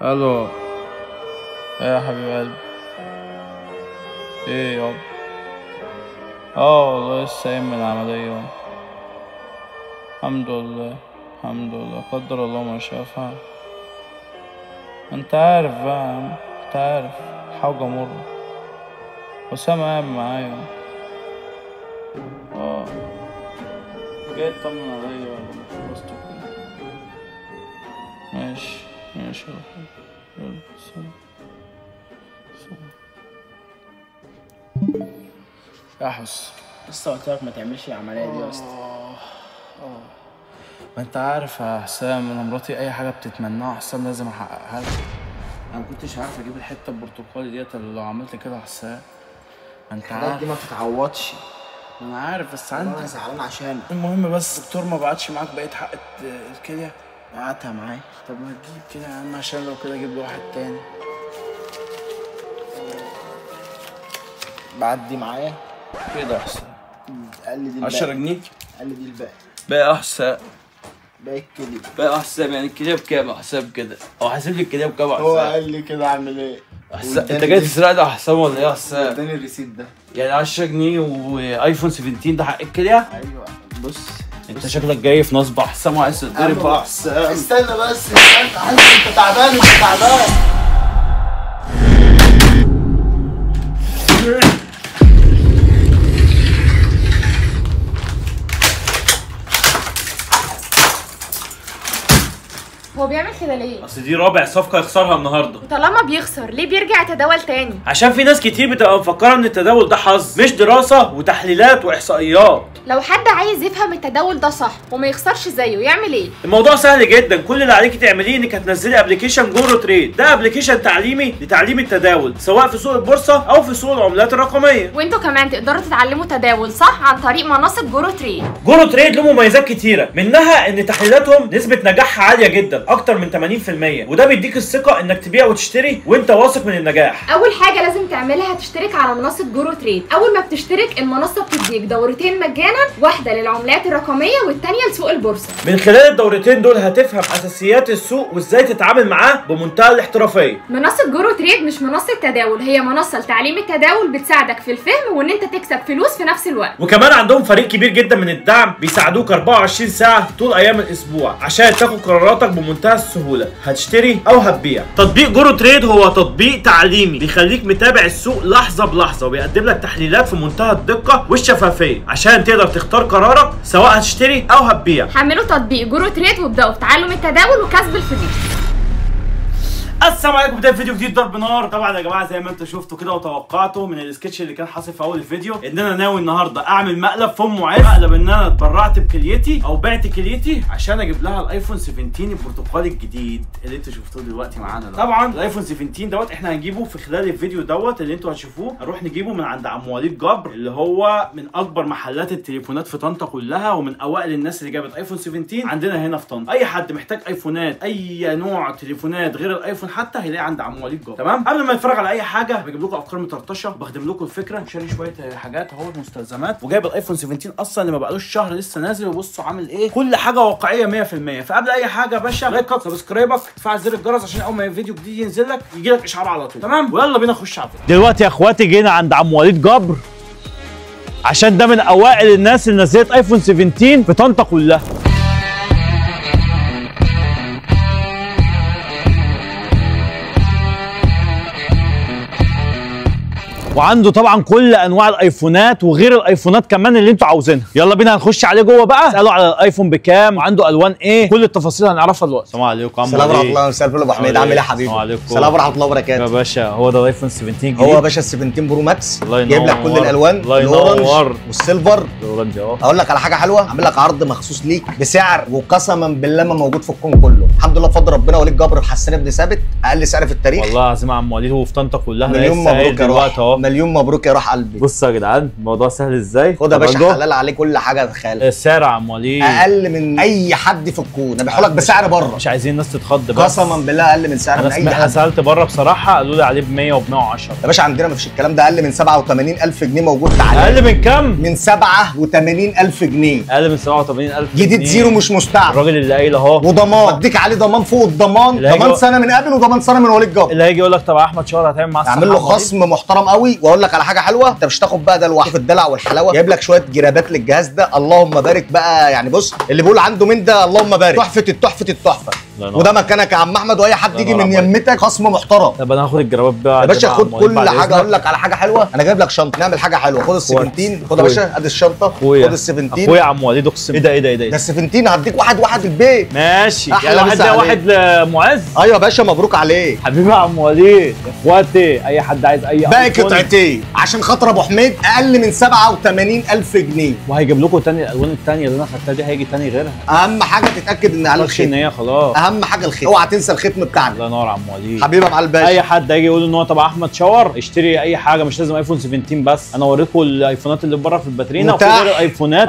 الو، ايه يا حبيب قلبي؟ ايه يابا؟ اه والله لسه قايم من العملية. الحمد لله الحمد لله، قدر الله ما شاء فعل. انت عارف بقى يا عم، انت عارف الحاجة مرة. أسامة قاعد معايا. اه جاي تطمن عليا ولا ما خلصت كده؟ ماشي ماشي يا حبيبي، يلا سلام سلام. يا حس لسه قلت لك ما تعملش العملية دي يا اسطى. ما انت عارف يا حسام، انا مراتي اي حاجة بتتمناها حسام لازم احققها لها. انا ما كنتش عارف اجيب الحتة البرتقالي ديت اللي لو عملت كده يا حسام. ما انت عارف دي ما بتتعوضش. ما انا عارف، بس عندي انا زعلان عشانك. المهم بس الدكتور ما بعتش معاك بقية حق الكلية؟ بعتها معايا. طب ما تجيب كده يا عم، عشان لو كده اجيب له واحد تاني. بعت دي معايا كده يا حسام. قال لي دي الباقي 10 جنيه. قال لي دي الباقي. باقي يا حسام، باقي الكلية. باقي يا حسام، يعني الكلية بكام يا حسام كده؟ هو حاسب لي الكلية بكام يا حسام؟ هو قال لي كده. اعمل ايه؟ انت جاي تسرقني يا حسام ولا ايه يا حسام؟ اداني ال receipt ده. يعني 10 جنيه وايفون 17 ده حق الكلية؟ ايوه. بص انت شكلك جاي في نصب يا حسام وعايز تتضرب يا حسام. استنى بس، استنى، انت تعبان انت تعبان. هو بيعمل كده ليه؟ اصل دي رابع صفقة يخسرها النهارده. وطالما بيخسر ليه بيرجع يتداول تاني؟ عشان في ناس كتير بتبقى مفكرة ان التداول ده حظ، مش دراسة وتحليلات واحصائيات. لو حد عايز يفهم التداول ده صح وما يخسرش زيه يعمل ايه؟ الموضوع سهل جدا، كل اللي عليكي تعمليه انك هتنزلي application جورو تريد. ده application تعليمي لتعليم التداول سواء في سوق البورصة او في سوق العملات الرقمية. وانتوا كمان تقدروا تتعلموا تداول صح عن طريق منصة جورو تريد. جورو تريد له مميزات كتيرة، منها ان تحليلاتهم نسبه نجاحها عالية جدا، اكتر من 80%، وده بيديك الثقة انك تبيع وتشتري وانت واثق من النجاح. اول حاجة لازم تعملها تشترك على منصة جورو تريد. اول ما بتشترك المنصة بتديك دورتين مجانا، واحدة للعملات الرقمية والثانية لسوق البورصة. من خلال الدورتين دول هتفهم اساسيات السوق وازاي تتعامل معاه بمنتهى الاحترافية. منصة جورو تريد مش منصة تداول، هي منصة لتعليم التداول بتساعدك في الفهم وان انت تكسب فلوس في نفس الوقت. وكمان عندهم فريق كبير جدا من الدعم بيساعدوك 24 ساعة طول ايام الاسبوع عشان تاخد قراراتك بمنتهى السهولة، هتشتري او هتبيع. تطبيق جورو تريد هو تطبيق تعليمي بيخليك متابع السوق لحظة بلحظة، وبيقدم لك تحليلات في منتهى الدقة والشفافيه عشان تقدر تختار قرارك سواء هتشتري او هتبيع. حملوا تطبيق جورو تريد وابداوا في تعلم التداول وكسب الفلوس. السلام عليكم، بداية فيديو جديد ضرب نار. طبعا يا جماعة زي ما انتم شفتوا كده وتوقعتوا من السكتش اللي كان حاصل في اول الفيديو، ان انا ناوي النهارده اعمل مقلب في ام عز، مقلب ان انا اتبرعت بكليتي او بعت كليتي عشان اجيب لها الايفون 17 البرتقالي الجديد اللي انتم شفتوه دلوقتي معانا ده. طبعا الايفون 17 دوت احنا هنجيبه في خلال الفيديو دوت اللي انتم هتشوفوه، هنروح نجيبه من عند عم وليد جبر اللي هو من اكبر محلات التليفونات في طنطا كلها، ومن اوائل الناس اللي جابت ايفون 17 عندنا هنا في طنطا. اي حد محتاج ايفونات، اي نوع تليفونات غير الايفون حتى هيلاقي عند عم وليد جبر. تمام؟ قبل ما نتفرج على اي حاجة بجيب لكم افكار مطرطشه، بخدم لكم الفكرة، شاري شوية حاجات اهو مستلزمات، وجايب الايفون 17 اصلا اللي ما بقالوش شهر لسه نازل، وبصوا عامل ايه، كل حاجة واقعية 100%. فقبل اي حاجة يا باشا like ك subscribe ك تفعل زر الجرس عشان اول ما فيديو جديد ينزل لك يجي لك اشعار على طول. تمام؟ ويلا بينا نخش على الفيديو. دلوقتي يا اخواتي جينا عند عم وليد جبر عشان ده من اوائل الناس اللي نزلت ايفون 17 في طنطا كلها. وعنده طبعا كل انواع الايفونات وغير الايفونات كمان اللي انتوا عاوزينها. يلا بينا هنخش عليه جوه بقى، اسالوا على الايفون بكام وعنده الوان ايه، كل التفاصيل هنعرفها دلوقتي. السلام عليكم. السلام ورحمة الله. مساء الفل يا ابو حميد، عامل ايه يا حبيبي؟ السلام عليكم. السلام ورحمة الله وبركاته. يا باشا هو ده الايفون 17 الجديد. هو يا باشا ال 17 Pro Max، جايب لك كل الالوان، ال orange وال silver. ال orange اهو. اقول لك على حاجة حلوة، عامل لك عرض مخصوص ليك بسعر وقسما بالله ما موجود في الكون كله. الحمد لله بفضل ربنا وليد جبر وحسان بن ثابت، اقل سعر في التاريخ والله العظيم. عم وليد هو في طنطا كلها. مليون مبروك يا روح، مليون مبروك يا روح قلبي. بصوا يا جدعان الموضوع سهل ازاي. خد يا باشا حلال عليه كل حاجة، تخيل السعر يا عم وليد اقل من اي حد في الكون، انا بحولك بسعر بره، مش عايزين الناس تتخض بس، قسما بالله اقل من سعر من اي حد. انا سالت بره بصراحة قالوا لي عليه ب 100 وب 110. يا باشا عندنا مفيش الكلام ده، اقل من 87000 جنيه موجود. تعالى اقل من كام؟ من 87000 جنيه. اقل من 87000 جديد زيرو مش مستعمل. الراجل اللي قايل اهو، وضمان، بديك عليه ضمان فوق الضمان، ضمان سنة من قبل وضمان سنة من وليد جبر. اللي هيجي يقول لك طب احمد شاور هتعمل معاه، اعمل له خصم محترم قوي. واقول لك على حاجة حلوة، انت مش هتاخد بقى ده لوحده، الدلع والحلاوه، جايب لك شوية جرابات للجهاز ده، اللهم بارك بقى. يعني بص اللي بيقول عنده من ده اللهم بارك، تحفة التحفة التحفة. وده مكانك يا عم احمد، واي حد يجي من يمتك خصم محترم. طب انا هاخد الجرابات بقى يا باشا، خد كل حاجة. اقول لك على حاجة حلوة، انا جايب لك شنطه، نعمل حاجة حلوة. خد ال 17، خد يا باشا ادي الشنطة، خد ال 17. اخويا عم وليد اقسم، ايه ده ايه ده ايه ده؟ ده ال 17 هديك واحد واحد البيت. ماشي يعني واحد ده واحد لمعز. ايوه يا باشا مبروك عليك حبيبي يا عم وليد. اخواتي اي حد عايز اي باقي قطعتين عشان خاطر ابو حميد اقل من 87000 جنيه، وهيجيب لكم تاني الالوان الثانية اللي انا خدتها دي، هيجي تاني غيرها. اهم حاجة تتاكد ان على الختم، ان هي خلاص، اهم حاجة الختم، اوعى تنسى الختم بتاعنا. الله ينور يا عم وليد حبيبي يا معلم باشا. اي حد هيجي يقول ان هو تبع احمد شاور اشتري اي حاجة، مش لازم ايفون 17 بس، انا وريتكم الايفونات اللي بره في الباترينا، وفي غير الايفونات.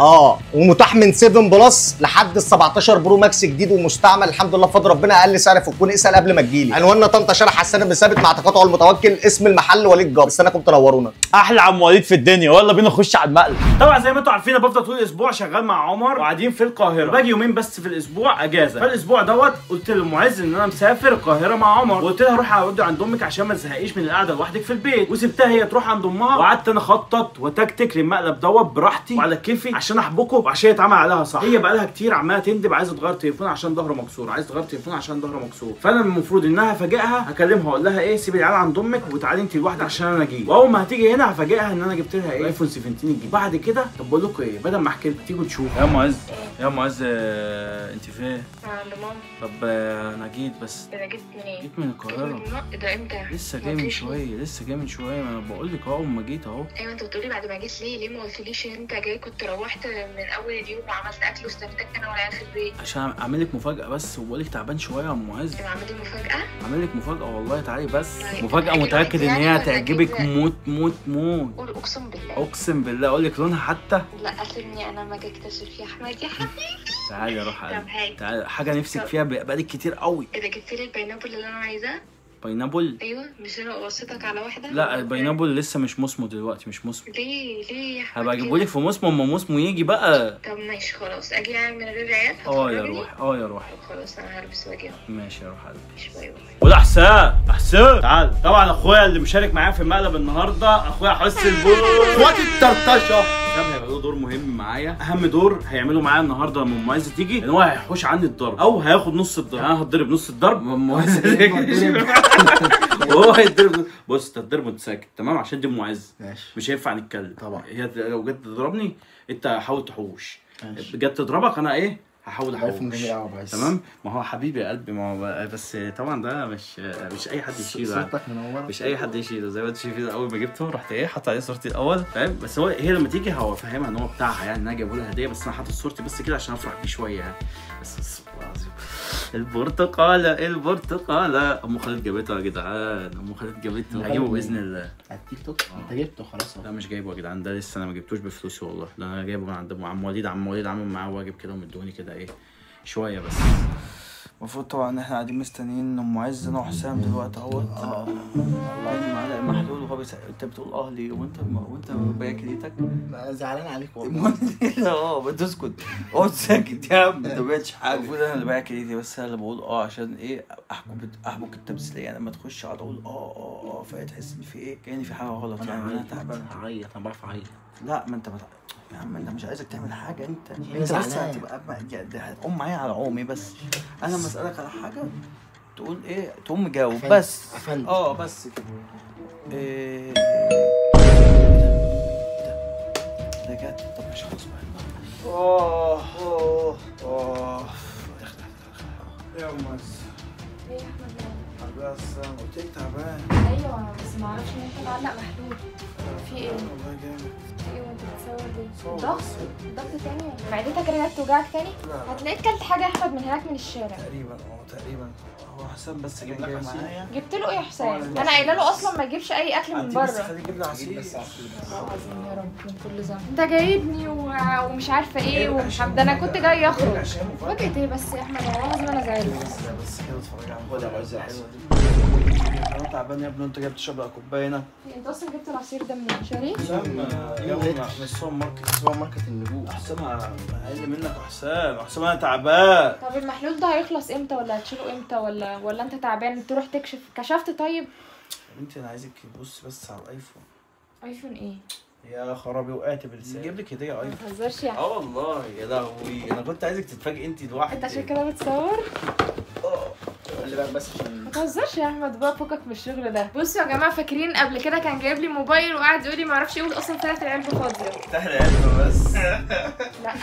ومتاح من 7 Plus لحد ال 17 Pro Max جديد ومستعمل، الحمد لله بفضل ربنا اقل سعر في الكون. اسال قبل ما تجيلي. عنواننا طنطا شارع حسان بن ثابت مع تقاطع المتوكل، اسم المحل وليد جبر. استناكم تنورونا. احلى عم وليد في الدنيا، يلا بينا نخش على المقلب. طبعا زي ما انتم عارفين انا بفضل طول الاسبوع شغال مع عمر وقاعدين في القاهرة، باجي يومين بس في الاسبوع اجازه. فالاسبوع دوت قلت لمعز ان انا مسافر القاهرة مع عمر، وقلت لها روحي اقعدي عند امك عشان ما تزهقيش من القعدة لوحدك في البيت، وسبتها هي تروح عند امها، وقعدت انا اخطط وتكتك للمقلب دوت براحتي وعلى كيفي عشان احبكه وعشان يتعمل عليها صح. هي بقى لها كتير عماله تندب عايزه تغير تليفون عشان ظهره مكسور، عايزه تغير تليفون عشان ظهره مكسور. فانا المفروض ان انا هفاجئها، هكلمها اقول لها ايه سيبي العيال عند امك وتعالي انت لوحدك عشان انا اجي، واول ما هتيجي هنا هفاجئها ان انا جبت لها ايه ايفون 17 الجديد. بعد كده طب بقول لكم ايه، بدل ما احكي لكم تيجوا تشوفوا. يا معز يا معز انت فين؟ عند ماما. طب انا جيت، بس انا جيت منين؟ جيت من القاهرة. ده امتى؟ لسه جاي من شوية، لسه جاي من شوية، ما انا بقول لك اهو ما جيت اهو. ايوه انت بتقولي بعد ما جيت ليه؟ ليه ما قلتليش ان انت جاي؟ كنت روحت من اول اليوم وعملت اكل واستنيتك انا والعيال في البيت عشان اعمل لك مفاجاة بس، وبقول لك تعبان شوية يا ام معز. عامل لي مفاجاة؟ عامل لك مفاجاة والله، تعالي بس. مفاجاة متاكد ان هي هتعجبك موت موت موت. قول اقسم بالله. اقسم بالله. اقول لك لونها حتى؟ لا سيبني انا ما اجي اكتشف يا احمد يا حبيبي. تعالي يا روح قلبي، تعالي، حاجة نفسك فيها بقالك كتير قوي. اذا جبت لي ال pineapple اللي انا عايزاه. pineapple؟ ايوه مش انا وصيتك على واحدة؟ لا ال pineapple لسه مش موسمه دلوقتي، مش موسمه. ليه ليه يا احمد؟ هبقى اجيبهولك في موسمه اما موسمه يجي بقى. طب ماشي خلاص، اجي يعني من غير عيال؟ يا روح، يا روحي. طب خلاص انا هلبس واجي اهو. ماشي يا روح قلبي. ماشي bye bye. وده حسام، حسام تعال. طبعا اخويا اللي مشارك معايا في المقلب النهارده اخويا حس البول. اخواتي الطرطشه. حسام هيبقى له دور مهم معايا، اهم دور هيعمله معايا النهارده لما ام معز تيجي، ان هو هيحوش عني الضرب او هياخد نص الضرب. انا هتضرب نص الضرب، ام معز وهو هيتضرب. بص انت هتضرب وانت ساكت تمام، عشان دي ام معز ماشي، مش هينفع نتكلم طبعا. هي لو جت تضربني انت حاول تحوش، جت تضربك انا ايه هحاول احوش تمام. ما هو حبيبي يا قلبي، ما هو بس طبعا ده مش اي حد يشيله، صورتك منورة، مش اي حد يشيله. زي ما انت شايف كده، اول ما جبته رحت ايه حط عليه صورتي الاول فاهم، بس هو هي لما تيجي هو فاهمها ان هو بتاعها، يعني ان انا جايبه لها هديه، بس انا حاطط صورتي بس كده عشان افرح بيه شوية يعني. بس والله البرتقاله، البرتقاله ام خالد جابتها يا جدعان، ام خالد جابتها، هجيبه باذن الله على التيك توك. انت جبته خلاص؟ لا مش جايبه يا جدعان، ده لسه انا ما جبتوش بفلوسي والله، ده انا جايبه من عند عم وليد. عم وليد عامل معاه واجب كده ومدوني كده ايه شوية بس. المفروض طبعا ان احنا قاعدين مستنيين ام معز انا وحسام دلوقتي اهوت. والله معلق محلول وهو بيسأل انت بتقول اه ليه وانت بايع كليتك؟ انا زعلان عليك والله. بتسكت اقعد ساكت يا عم، انت ما بعتش حاجة. المفروض انا اللي بايع كليتي، بس انا اللي بقول عشان ايه احبك التمثيلية، يعني لما تخش اقعد اقول فهي تحس ان في ايه، كأن في حاجة غلط يعني. انا تعبان هعيط، انا بعرف اعيط. لا ما انت يا عم انت مش عايزك تعمل حاجة، انت بس هتبقى هتقوم معايا على عومي بس. انا لما اسالك على حاجة تقول ايه، تقوم مجاوب بس. بس كده. ايه ده جت؟ طب مش خلاص بقى. يا معز. ايه يا احمد؟ بس انا قلت لك تعبان. ايوه بس ما اعرفش ان انت معلق محلول. في ايه؟ والله جامد. في ايه وانت انت بتصور ليه؟ ضغط؟ ضغط تاني؟ معدتك رجعت توجعك تاني؟ لا. هتلاقيك كلت حاجة يا احمد من هناك من الشارع تقريبا. تقريبا هو حسام بس كان جاي معايا. جبت له ايه يا حسام؟ انا قايله له اصلا ما يجيبش اي اكل من بره. بس خليه يجيب لي عصير. والله العظيم يا رب من كل ذنب. انت جايبني ومش عارفه ايه ومش عارفه، ده انا كنت جاي اخرج. فاجئت ايه بس يا احمد؟ والله العظيم انا زعلت. بس كده اتفرج على خد يا معز الحلوة دي. انا تعبان يا ابني، انت جايب تشرب كوباية هنا. انت اصلا جبت العصير ده منين؟ شاريه؟ من السوبر ماركت. السوبر ماركت النجوم. حسام اقل منك يا حسام. حسام انا تعبان. طب المحلول ده هيخلص امتى ولا هتشيله امتى ولا انت تعبان تروح تكشف؟ كشفت طيب؟ يا بنتي انا عايزك تبص بس على الايفون. ايفون ايه؟ يا خرابي وقعت بلساني. جيب لك هديه ايفون. ما تهزرش يعني. والله يا لهوي انا كنت عايزك تتفاجئي انت لوحدك. انت عشان كده بتصور؟ خلي بالك بس عشان ما تهزرش يا احمد بقى، فكك من الشغل ده. بصوا يا جماعة، فاكرين قبل كده كان جايب لي موبايل وقعد يقول لي ما اعرفش ايه، اصلا طلعت العلبة فاضية. افتح العلبة بس. لا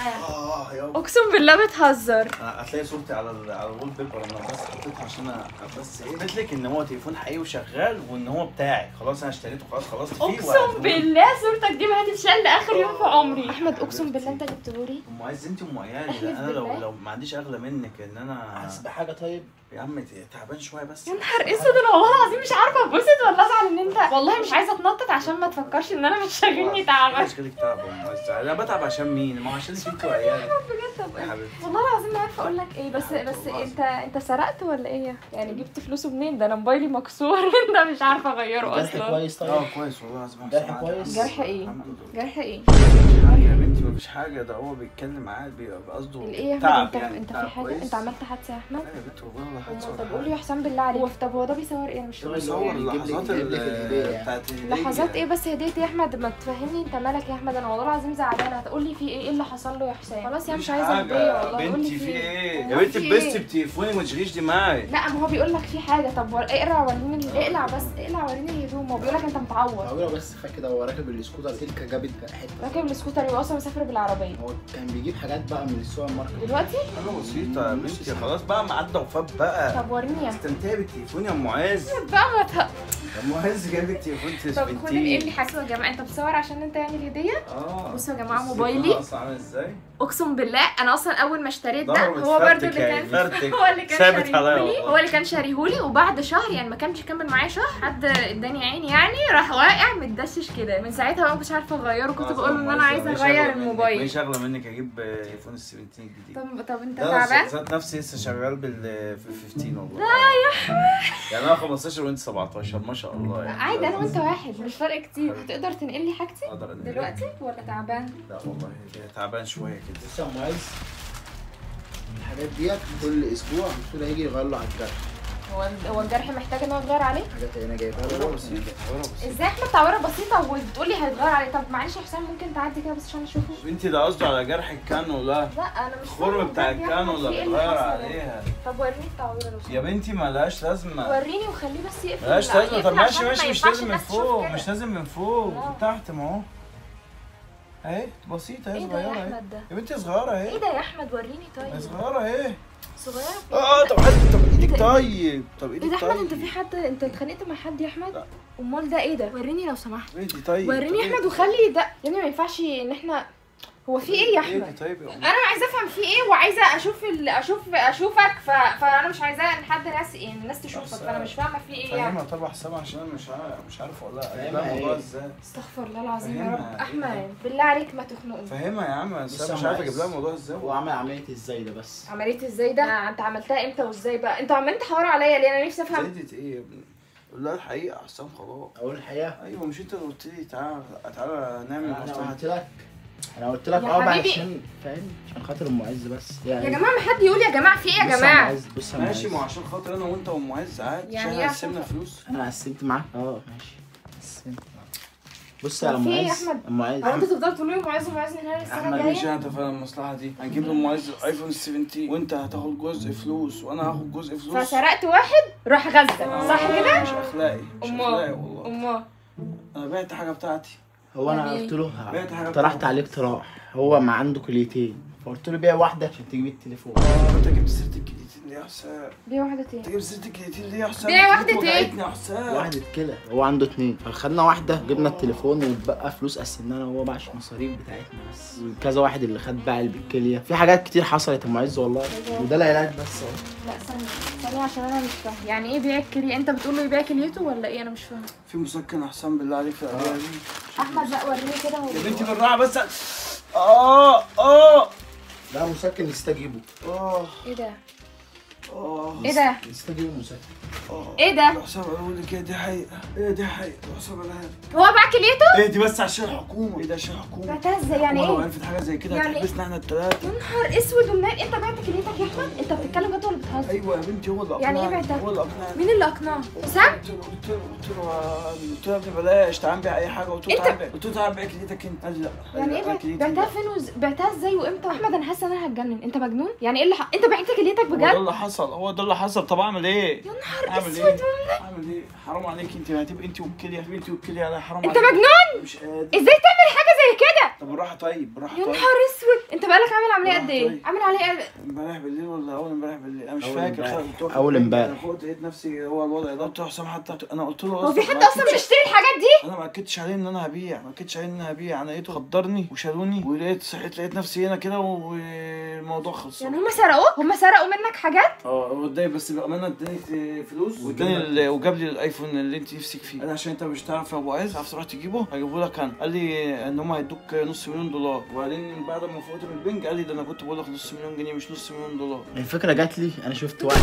يابا اقسم بالله بتهزر. هتلاقي صورتي على ال wallpaper، انا بس حطيتها عشان بس ايه قلت لك ان هو تليفون حقيقي وشغال وان هو بتاعي خلاص، انا اشتريته خلاص، خلصت فيه. اقسم بالله صورتك دي ما هتتشال لاخر يوم في عمري. احمد اقسم بالله انت جبته لي. ام عز انت ام عيالي، انا لو ما عنديش اغلى منك ان انا حاسس بحاجة. طيب يا عم تعبان شوية بس. يا نهار اسود، انا والله العظيم مش عارفه اتبسط ولا ازعل ان انت، والله مش عايزه اتنطط عشان ما تفكرش ان انا مش شاغلني تعبان. مش شاغلك تعب يا ام عز، انا بتعب عشان مين؟ ما هو عشان انت وعيالك. بجد. طب والله العظيم ما عارفه اقول لك ايه، بس انت سرقت ولا ايه؟ يعني جبت فلوسه منين؟ ده انا موبايلي مكسور ده مش عارفه اغيره اصلا. جرح كويس؟ طيب كويس والله العظيم. جرح كويس؟ جرح ايه؟ جرح ايه؟ يا بنتي مفيش حاجة، ده هو بيتكلم عادي قصده تعب يعني. انت في حاجة؟ انت عملت حادثه يا احمد؟ لا يا بنتي والله ولا حادثه. طب قول لي يا حسام بالله عليك، طب هو ده بيصور ايه؟ انا مش فاهمه. بيصور اللحظات بتاعت الهدية. لحظات ايه بس هديه يا احمد؟ ما تفهمني انت مالك يا احمد؟ انا والله العظيم زعلانة. هتقول لي في ايه؟ ايه اللي حصل له يا حسام؟ خلاص يا مش عايزه هديه والله. قول لي بنتي في ايه يا بنتي؟ اتبسطي بتليفوني ما تشغليش دماغي. لا ما هو بيقول لك في حاجة. طب اقرا وريني، اقلع بس، اقلع وريني الهدوم. هو بيقول لك انت متعور. تعويره بس فاكر ده هو راكب السكوتر، سلكه جابت حتة. راكب السكوتر يبقى اصلا مسافر بالعربية. هو كان بيجيب حاجات بقى من السوبر ماركت دلوقتي؟ حاجة بسيطة يا بنتي خلاص بقى، معدى وفات بقى. طب وريني. استمتعي بالتليفون يا ام معاذ بقى. ما يا ام معاذ جايب لك تليفون. طب خد ايه اللي حاسه يا جماعة؟ انت بتصور عشان انت يعني الهدية؟ بصوا يا جماعة موبايلي اصلا عامل ازاي؟ اقسم بالله انا اصلا اول ما اشتريت ده هو برده اللي كان هو اللي كان شاريهولي، هو اللي كان شاريهولي. وبعد شهر يعني ما كانش كمل معايا شهر، حد اداني عين يعني، راح واقع متدشش كده. من ساعتها بقى ما كنتش عارفه اغيره، كنت بقول له ان انا عايزه اغير الموبايل. مش اغلى منك اجيب ايفون 17 الجديد. طب انت تعبان؟ ذات نفسي لسه شغال بال 15 والله. لا يا احمد يعني انا 15 وانت 17 ما شاء الله يعني. عادي انا وانت واحد مش فرق كتير. تقدر تنقل لي حاجتي دلوقتي ولا تعبان؟ لا والله تعبان شوية كده. بص يا ام عز، الحاجات ديت كل اسبوع الدكتور هيجي يغير له على الجرح. هو الجرح محتاج ان هو يتغير عليه؟ حاجات انا جايبها له بسيطة. ازاي احمد تعويره بسيطة وبتقولي هيتغير عليه؟ طب معلش يا حسام ممكن تعدي كده بس عشان اشوفه؟ بنتي ده قصده على جرح الكانولا. لا انا مش الخرم بتاع الكانولا بيتغير عليها. طب وريني التعويره لو سمحت يا بنتي. مالهاش لازمه. وريني وخليه بس يقفل. مالهاش لازمه. طب ماشي ماشي، مش لازم من فوق، مش لازم من فوق، من تحت. ما هو اهي بسيطة اهي، صغيرة اهي يا بنتي، صغيرة اهي. ايه ده يا احمد؟ وريني. طيب صغيرة اهي، صغيرة. طب حاسب. طب ايدك طيب. طب ايدك ايه ده طيب. احمد انت في حد، انت اتخانقت مع حد يا احمد؟ لا. امال ده ايه ده؟ وريني لو سمحت. ايدي طيب. وريني يا احمد وخلي ده يا ابني، ما ينفعش ان احنا، هو في ايه يا احمد؟ طيب يا انا عايزه افهم في ايه، وعايزه اشوف اشوفك، فانا مش عايزاه ان حد ناس يعني الناس تشوفك، فانا مش فاهمه في ايه يعني. فاهمها. طب حسام عشان انا مش عارف والله اجيب الموضوع ازاي. استغفر الله العظيم يا رب. احمد بالله عليك ما تخنقني. فاهمها يا عم، بس مش عارف اجيب لها الموضوع ازاي. هو عمل عملية ازاي ده بس؟ عملية ازاي ده؟ انت عملتها امتى وازاي بقى؟ انتوا عمالين تحوروا عليا ليه؟ انا نفسي افهم. زايدة ايه يا ابني؟ قول لها الحقيقة حسام خلاص. اقول الحقيقة؟ ايوه مش انت اللي قلت لي تعالى تعالى نعمل مصلحة؟ انا قلت لك عشان فاهم، عشان خاطر ام عز بس يعني. يا جماعة ما حد يقول يا جماعة في ايه يا جماعة؟ بص يا ماشي، ما عشان خاطر انا وانت وام عز عادي يعني. احنا قسمنا فلوس. انا قسمت معاك. ماشي قسمت. بص يا ام عز، ام عز هو انتوا تفضلوا تقولوا لي ام عز ام عز من هنا للسنة الجاية؟ ماشي انا اتفقنا المصلحة دي، هنجيب لام عز ايفون 17 وانت هتاخد جزء فلوس وانا هاخد جزء فلوس. فسرقت واحد راح غزة صح كده؟ مش اخلاقي، مش اخلاقي والله. امال انا بعت حاجة بتاعتي. هو انا قلت له طرحت عليه اقتراح، هو ما عنده كليتين، فقلت له بيع واحدة عشان تجيب التليفون. انت جبت سيره الكليتين ليه يا حسام؟ بيع واحدة ايه؟ انت جايب سيره الكليتين ليه يا حسام؟ بيع واحدة ايه؟ واحدة كلى، هو عنده 2، فخدنا واحدة جبنا التليفون واتبقى فلوس قسمناها انا وهو بقى عشان المصاريف بتاعتنا بس، وكذا واحد اللي خد باع بالكلية، في حاجات كتير حصلت يا معز والله، وده العلاج بس اهو. لا ثانية ثانية عشان انا مش فاهمه، يعني ايه بيع الكلية؟ انت بتقول له يبيع كليته ولا ايه؟ انا مش فاهمه. في مسكن يا حسام بالله عليك في العربية دي. احمد لا وريني كده هو. يا بنتي بالراحة بس. لا مسكن نسيت اجيبه. ايه ده؟ ايه ده؟ نسيت اجيبه مسكن. ايه ده؟ حسام قالوا لي كده، دي حقيقة، ايه دي حقيقة، حسام قالها لي. هو باع كليته؟ ايه دي بس عشان الحكومة، ايه ده عشان الحكومة؟ بعتها ازاي يعني ايه؟ لو عرفت حاجة زي كده هتحبسنا احنا الثلاثة. يا نهار اسود ومنال، انت بعت كليتك يا احمد؟ انت بتتكلم جد ولا بتهزر؟ ايوه يا بنتي هو اللي اقنعني. يعني ايه بعتها؟ هو اللي اقنعني. مين اللي اقنعك؟ حسام؟ قلت له يا ابني بلاش تعال نبيع اي حاجة، قلت له تعال، قلت له تعال بيع كليتك انت، قال لي لا. يعني ايه بعتها فين؟ بعتها ازاي وامتى؟ احمد انا حاسه ان انا هتجنن، انت مجنون؟ يعني ايه اللي انت بعت كليتك بجد؟ هو ده اللي حصل، هو ده اللي حصل. طب اعمل ايه؟ يا نهار اسود ومنال، اعمل ايه؟ حرام عليك، انت هتبقي انت والكلية، هتبقي انت والكلية، عليا حرام عليك. انت مجنون؟ مش قادر. ازاي تعمل حاجة زي كده؟ طب بالراحة، طيب بالراحة. يا نهار اسود، انت بقالك عامل عملية قد ايه؟ عامل عملية امبارح بالليل ولا اول امبارح بالليل؟ انا مش فاكر. اول امبارح فقت لقيت نفسي هو الوضع ده. قلت له حسام، حتى انا قلت له هو في حد اصلا بيشتري الحاجات دي؟ انا ما اكدتش عليه ان انا هبيع، ما اكدتش عليه ان انا هبيع، انا لقيته خدرني وشالوني، ولقيت صحيت لقيت نفسي هنا كده والموضوع خلص. يعني هم سرقوك؟ هم سرقوا منك حاجات؟ اه اتضايق، بس بامانه اداني فلوس واداني وجاب لي الايفون اللي انت نفسك فيه. انا عشان انت مش تعرف يا ابو عز، عارف تروح تجيبه هجيبه لك انا. قال لي ان هم هيدوك $500,000، وبعدين بعد ما فوقت من البنج قال لي ده انا كنت بقول لك $500,000 جنيه مش $500,000. الفكرة جات لي، انا شفت واحد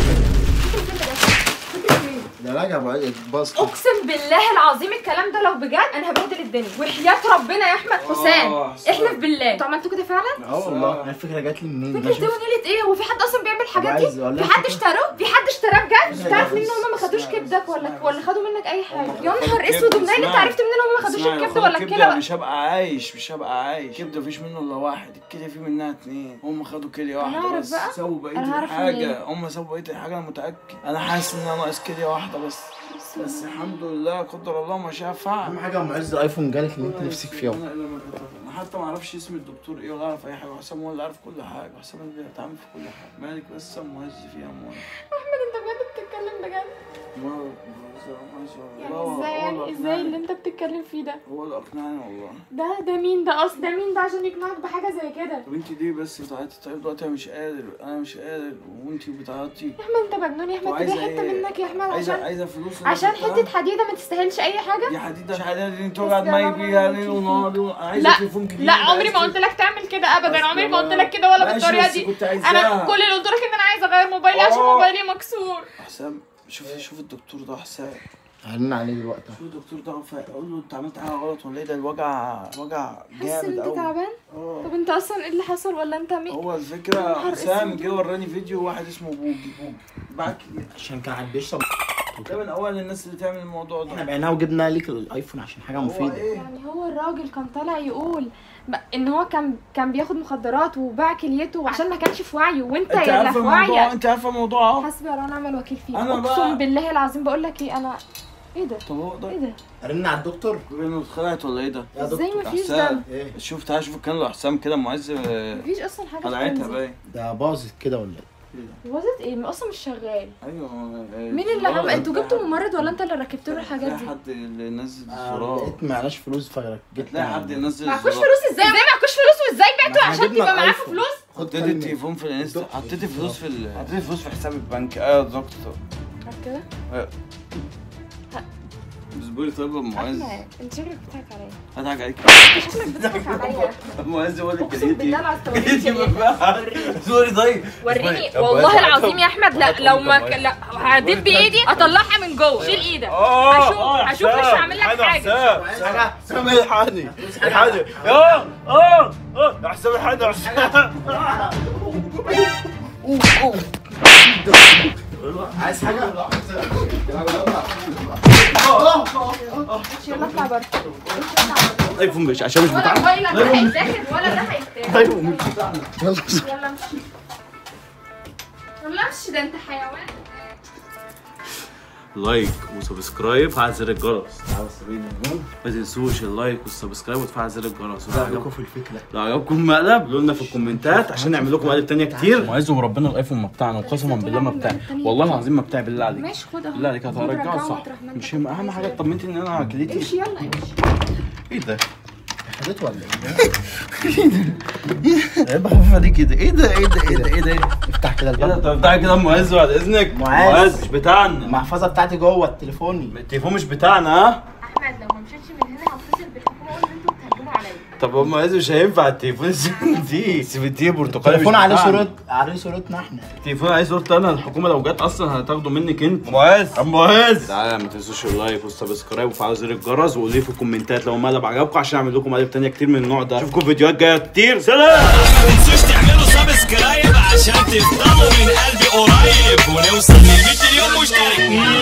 ده راجع ابو عز باص. اقسم بالله العظيم الكلام ده لو بجد انا هبهدل الدنيا وحياة ربنا يا احمد. حسام احلف بالله، انتوا عملتوا كده فعلا؟ اه والله. انا الفكرة جات لي منين؟ فكرة ايه ونيله ايه؟ هو في حد اصلا بيعمل الحاجات دي؟ في حد اشتراه؟ في حد اشتراه بجد؟ تعرف منين ان هم ما خدوش كبدك ولا خدوا منك اي حاجة؟ يا نهار اسود ومنين انت عرفت منين ان هم ما خدوش الكبده ولا الكلى؟ مش هبقى عايش، مش هبقى عايش. كبده مفيش منه الا واحد، الكلية في منها 2، هم خدوا كليه واحدة بس. سووا بقية الحاجة، هم سووا بقية الحاجة. انا متاكد، انا حاسس ان انا ناقص كليه واحدة بس. بس الحمد لله قدر الله ما شاء فعل. اهم حاجة يا ام عز الايفون جالك اللي انت نفسك فيه. انا حتى ما اعرفش اسم الدكتور ايه ولا اعرف اي حاجة، حسام هو اللي عارف كل حاجة، حسام اللي بيتعامل في كل حاجة. مالك بس يا ام عز فيها يا ام عز؟ احمد انت بجد بتتكلم بجد؟ يعني ازاي، يعني ازاي اللي انت بتتكلم فيه ده؟ هو اللي اقنعني والله. ده مين ده اصلا؟ ده مين ده عشان يقنعك بحاجة زي كده؟ طب انت ليه بس بتعيطي؟ طيب دلوقتي انا مش قادر، انا مش قادر وانت بتعيطي. يا احمد انت مجنون يا احمد، تبيع حتة منك يا احمد عشان عايزه فلوس، عشان حتة حديده ما تستاهلش اي حاجة؟ دي حديده مش حديده دي، انت توجع دماغي بيها ليل ونهار. عايزه تليفون جديد. لا عمري ما قلت لك تعمل كده ابدا، عمري ما قلت لك كده ولا بالطريقة دي. انا كل اللي قلت لك ان انا عايزه اغير موبايلي عشان موبايلي مكسور. حسام شوف الدكتور ده، حسام هرن عليه دلوقتي. شوف الدكتور ده، اقول له انت عملت حاجة غلط ولا ايه؟ ده الوجع وجع جامد قوي. حاسس ان انت تعبان؟ طب انت اصلا ايه اللي حصل ولا انت مين؟ هو الفكرة حسام جه وراني فيديو واحد اسمه بوجي بعت عشان كان قاعد بيشرب. ده من اول الناس اللي تعمل الموضوع ده. احنا بعناه وجبنا ليك الايفون عشان حاجة مفيدة. إيه؟ يعني هو الراجل كان طالع يقول ان هو كان بياخد مخدرات وباع كليته عشان ما كانش في وعيه، وانت يا في وعيك. انت عارفه الموضوع اهو. حسبي الله ونعم الوكيل فيك، اقسم بالله العظيم. بقول لك ايه، انا ايه ده؟ طب هو ده ايه ده؟ رن على الدكتور. انه اتخلعت ولا ايه ده؟ ازاي مفيش دم؟ ايه؟ شوف تعالى شوف الكلام ده حسام كده معز. مفيش اصلا حاجة خلعتها باين. ده باظت كده ولا ايه؟ باظت ايه؟ اصلا مش شغال. ايوه مين اللي عمل؟ انتوا جبتوا ممرض ولا انت اللي ركبت له الحاجات دي؟ في حد اللي نزل الزرار. لقيت معناش فلوس فرجيت. تلاقي حد ينزل معكوش فلوس؟ ازاي معكوش فلوس؟ وازاي بعتوا عشان تبقى معاكوا فلوس؟ حطيت التليفون في الانستا، حطيت فلوس في حطيت فلوس في حساب البنك. ايوه يا دكتور. كده؟ اصبري. طيب يا ام عز انت شكلك بتضحك عليا. هضحك عليك؟ انت شكلك بتضحك عليا. ام عز هو اللي اقسم بالله العظيم. اصبري طيب وريني والله العظيم يا احمد. لا لو ما لا هدب بايدي اطلعها من جوه. شيل ايدك. هشوف مش هعمل لك حاجة. حسام الحقني الحقني. يا حسام الحقني يا حسام. عايز حاجة؟ يلا اطلع بره. ايفون مش عشان مش بتاعنا. ولا موبايلك ده هيتاخد ولا ده هيتاخد. ايفون مش بتاعنا. يلا امشي. يلا امشي، ده انت حيوان. like و subscribe وفعل زر الجرس. ما تنسوش ال like وال subscribe وتفعل زر الجرس. رايكم في الفكرة؟ لو عجبكم المقلب قولوا لنا في الكومنتات عشان نعمل لكم مقالب ثانية كتير. معز وربنا الايفون ما بتاعنا، وقسما بالله ما بتاعي، والله العظيم ما بتاعي، بالله عليك. ماشي خد اهو. بالله عليك هترجعه صح؟ مش اهم حاجة اطمنتي ان انا كليتي. امشي يلا امشي. ايه ده؟ خدته ولا ايه؟ ايه ده؟ ايه الخفيفة دي كده؟ ايه ده؟ ايه ده؟ ايه ده؟ ايه ده؟ افتح كده الباب. طب افتح كده معز بعد اذنك. معز مش بتاعنا. المحفظة بتاعتي جوه التليفون. التليفون مش بتاعنا. ها؟ احمد لو ما مشيتش من هنا هتصل بالحكومة اقول ان انتوا بتهجموا عليا. طب ام معز مش هينفع التليفون 17 برتقالي. التليفون عليه صورة، عليه صورتنا احنا. التليفون عليه صورتي انا، الحكومة لو جت اصلا هتاخده منك انت. معز ام معز تعالى، ما تنسوش ال like وال subscribe وفعلوا زر الجرس، وقولوا لي في الكومنتات لو المقلب عجبكم عشان اعمل لكم مقالب ثانية كتير من النوع ده. اشوفكم فيديوهات جاية كتير. سلام. ما تنسوش تعملوا subscribe عشان تفضلوا من قلبي قريب، ونوصل لل 100 مليون مشترك.